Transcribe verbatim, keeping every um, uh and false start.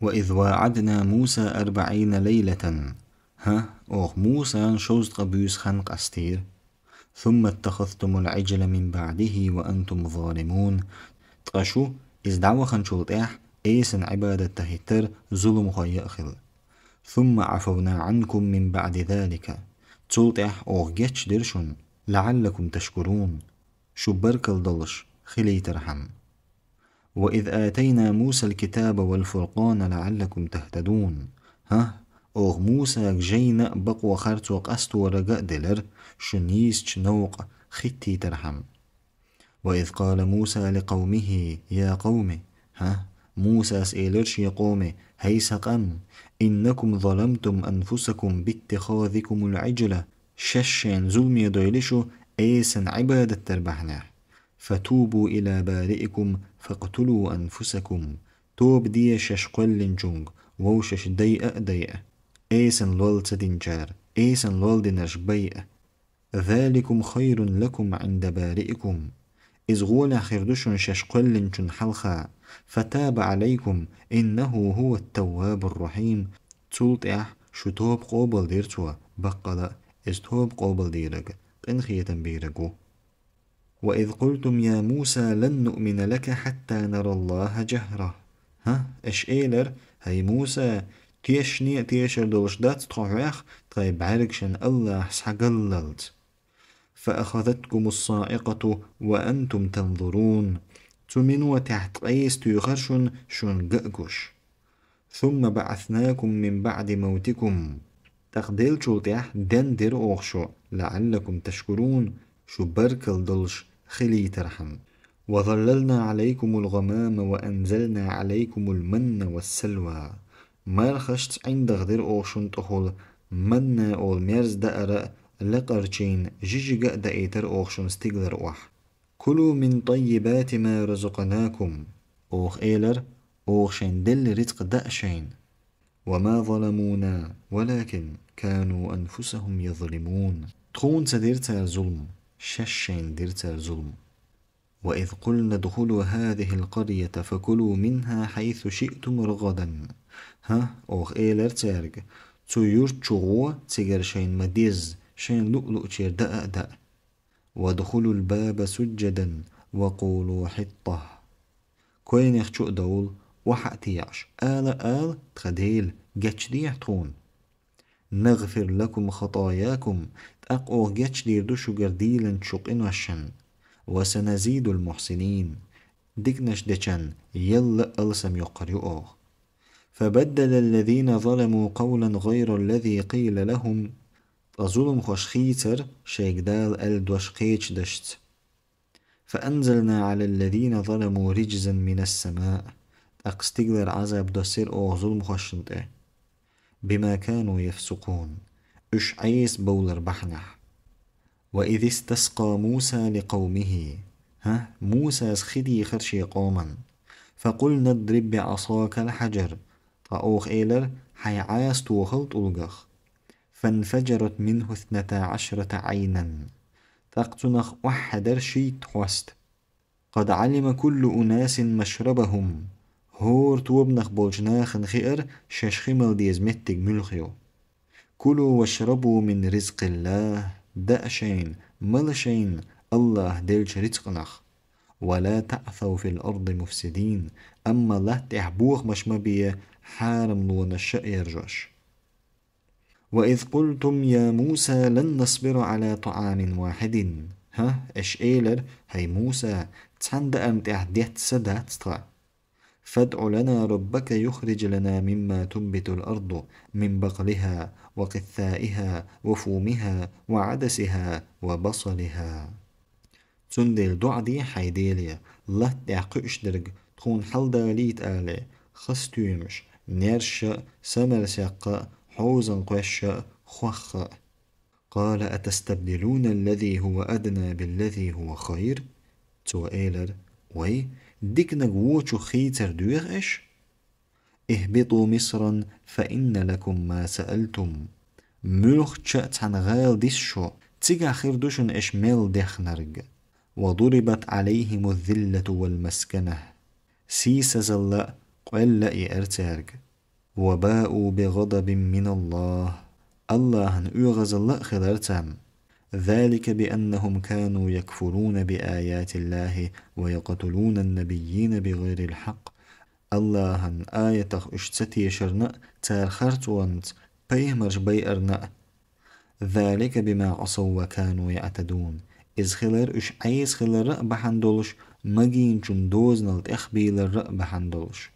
وإذ واعدنا موسى أربعين ليلة. ХӀа, оха Мусана шовзткъа буьйса хан къастийра. ثم اتخذتم العجل من بعده وأنتم ظالمون. Ткъа шу, иза дӀаваханчул тӀаьхьа, Эсана Ӏибадат дан хӀиттира, зуламхой а хилла. ثم عفونا عنكم من بعد ذلك. Цул тӀаьхьа оха гечдира шуна, لعلكم تشكرون. Шу баркалла долуш хилийтархьама. وإذ آتينا موسى الكتاب والفرقان لعلكم تهتدون. ХӀа, оха Мусага жайна а, бакъо харцо къасторага а делира, шу нийсачу новкъа хӀиттийтархьама. وإذ قال موسى لقومه يا قوم. ХӀа, Мусас элира шен къоме: «ХӀей сан къам, إنكم ظلمتم أنفسكم باتخاذكم العجل». Шаьш шайна зуламе дойли шу Эсана Ӏибадат дар бахьанехь. «فتوبوا إلى بارئكم فاقتلوا أنفسكم». Тоба де шаьш кхоьллинчуьнга, вовшашна дайа а дайа. Эсана лол ца динчара, Эсана лол динарш байа. «ذلكم خير لكم عند بارئكم». Иза гӀолехь хир ду шуна шаьш кхоьллинчун хьалха. «فتاب عليكم إنه هو التواب الرحيم». Цул тӀаьхьа шу тоба къобалдира Цо, баккъала а Иза тоба къобалдийраг, къинхетам бийраг ву. «وإذ قلتم يا موسى لن نؤمن لك حتى نرى الله جهرة». ХӀа, аша элира: «ХӀей Муса, тешне а тешар долуш дац тхо хьох, тхайн бӀаьргашна АллахӀ схьагаллалц». «فأخذتكم الصاعقة وأنتم تنظرون». Цу минотехь ткъе исс туьйхира шуна, шуна ган а гуш. «ثم بعثناكم من بعد موتكم». ТӀаккха деллачул тӀаьхьа денна дира оха шу, «لعلكم تشكرون», шу баркалла долуш хилийтархьама. «وظللنا عليكم الغمام وأنزلنا عليكم المن والسلوى». Мархашца ӀиндагӀ дира оха шуна тӀехула, манна олу мерза даар а, лакхарчийн жижиг а даийтира оха шуна стигалара охьа. «كلوا من طيبات ما رزقناكم». Оха элира: «Оха шайна делла рицкъ даа шайна». «وما ظلمونا ولكن كانوا أنفسهم يظلمون». Тхуна ца дира цара зулам, шаьш шайна дира цара зулам. «وإذ قلنا ادخلوا هذه القرية فكلوا منها حيث شئتم رغدا». ХӀа, оха элира цаьрга: «Цу юрта чу гӀо, цигара шайна ма-дезза, шайна луъу-луъучуьра даа а даа». «وادخلوا الباب سجدا وقولوا حطة». Койнех чу а довла, охьа а теӀаш, ала а ала: «Тхан Дела, гечдехьа тхуна». «نغفر لكم خطاياكم», тӀаккха оха гечдийр ду шуьгара дийлинчу шун къиношна. «وسنزيد المحسنين», диканаш дечарна елла а алсам йоккхур ю оха. «فبدل الذين ظلموا قولا غير الذي قيل لهم». Ткъа зуламхоша хийцира шайга Дала аьлла дош кхечу дашца. «فأنزلنا على الذين ظلموا رجزا من السماء». ТӀаккха стигалара Ӏазап доссийра оха зуламхошна тӀе. «بما كانوا يفسقون». Уьш Ӏеса бовлар бахьанехь. «وإذ استسقى موسى لقومه». ХӀа, Мусас хи дийхира шен къоман. «فقلنا اضرب بعصاك الحجر». Ткъа оха элира: «Хьайн Ӏаса тохал тӀулгах». «فانفجرت منه اثنتا عشرة عينا». ТӀаккха цунах охьахьаьдара шийтта хьоста. «قد علم كل أناس مشربهم». ХӀора тобанах болчу нахана хиира шаьш хи мала деза меттиг муьлха ю. «كلوا واشربوا من رزق الله». Даа шайна, мала шайна АллахӀа деллачу рицкъанах. «ولا تعثوا في الأرض مفسدين». Амма латта тӀехь бохамаш ма бе, хьарамлонаш а яржош. «وإذ قلتم يا موسى لن نصبر على طعام واحد». ХӀа, аша элира: «ХӀей Муса, цхьана даарна тӀехь детта са дац тхан». «فادع لنا ربك يخرج لنا مما تنبت الأرض من بقلها وقثائها وفومها وعدسها وبصلها». Цундела доӀа де хьайн Деле, латта тӀехь кхуьуш дерг тхуна хьаладалийта алий, хасатуьймаш, нерша а, самарсеккха а, хьовзанкхоьш а, хох а. «قال أتستبدلون الذي هو أدنى بالذي هو خير». Цо элира: «Вай, диканиг вочух хийцар доьху аша?» «اهبطوا مصرا فإن لكم ما سألتم». Муьлххачу а цхьана гӀала диса шу, цигахь хир ду шуна аша мел дехнарг. «وضربت عليهم الذلة والمسكنة». Сийсазалла а, къоьлла а еара цаьрга. وباءوا بغضب من الله. Аллахьан оьгӀазалла а хилар царна. ذلك بأنهم كانوا يكفرون بآيات الله ويقتلون النبيين بغير الحق. Аллахьан аятах уьш ца тешарна а, цара харцонца пайхамарш байарна а. ذلك بما عصوا وكانوا يعتدون. Иза хилар уьш Ӏеса хиларра а бахьана долуш, магийначун дозанал тӀехбийларра а бахьана долуш.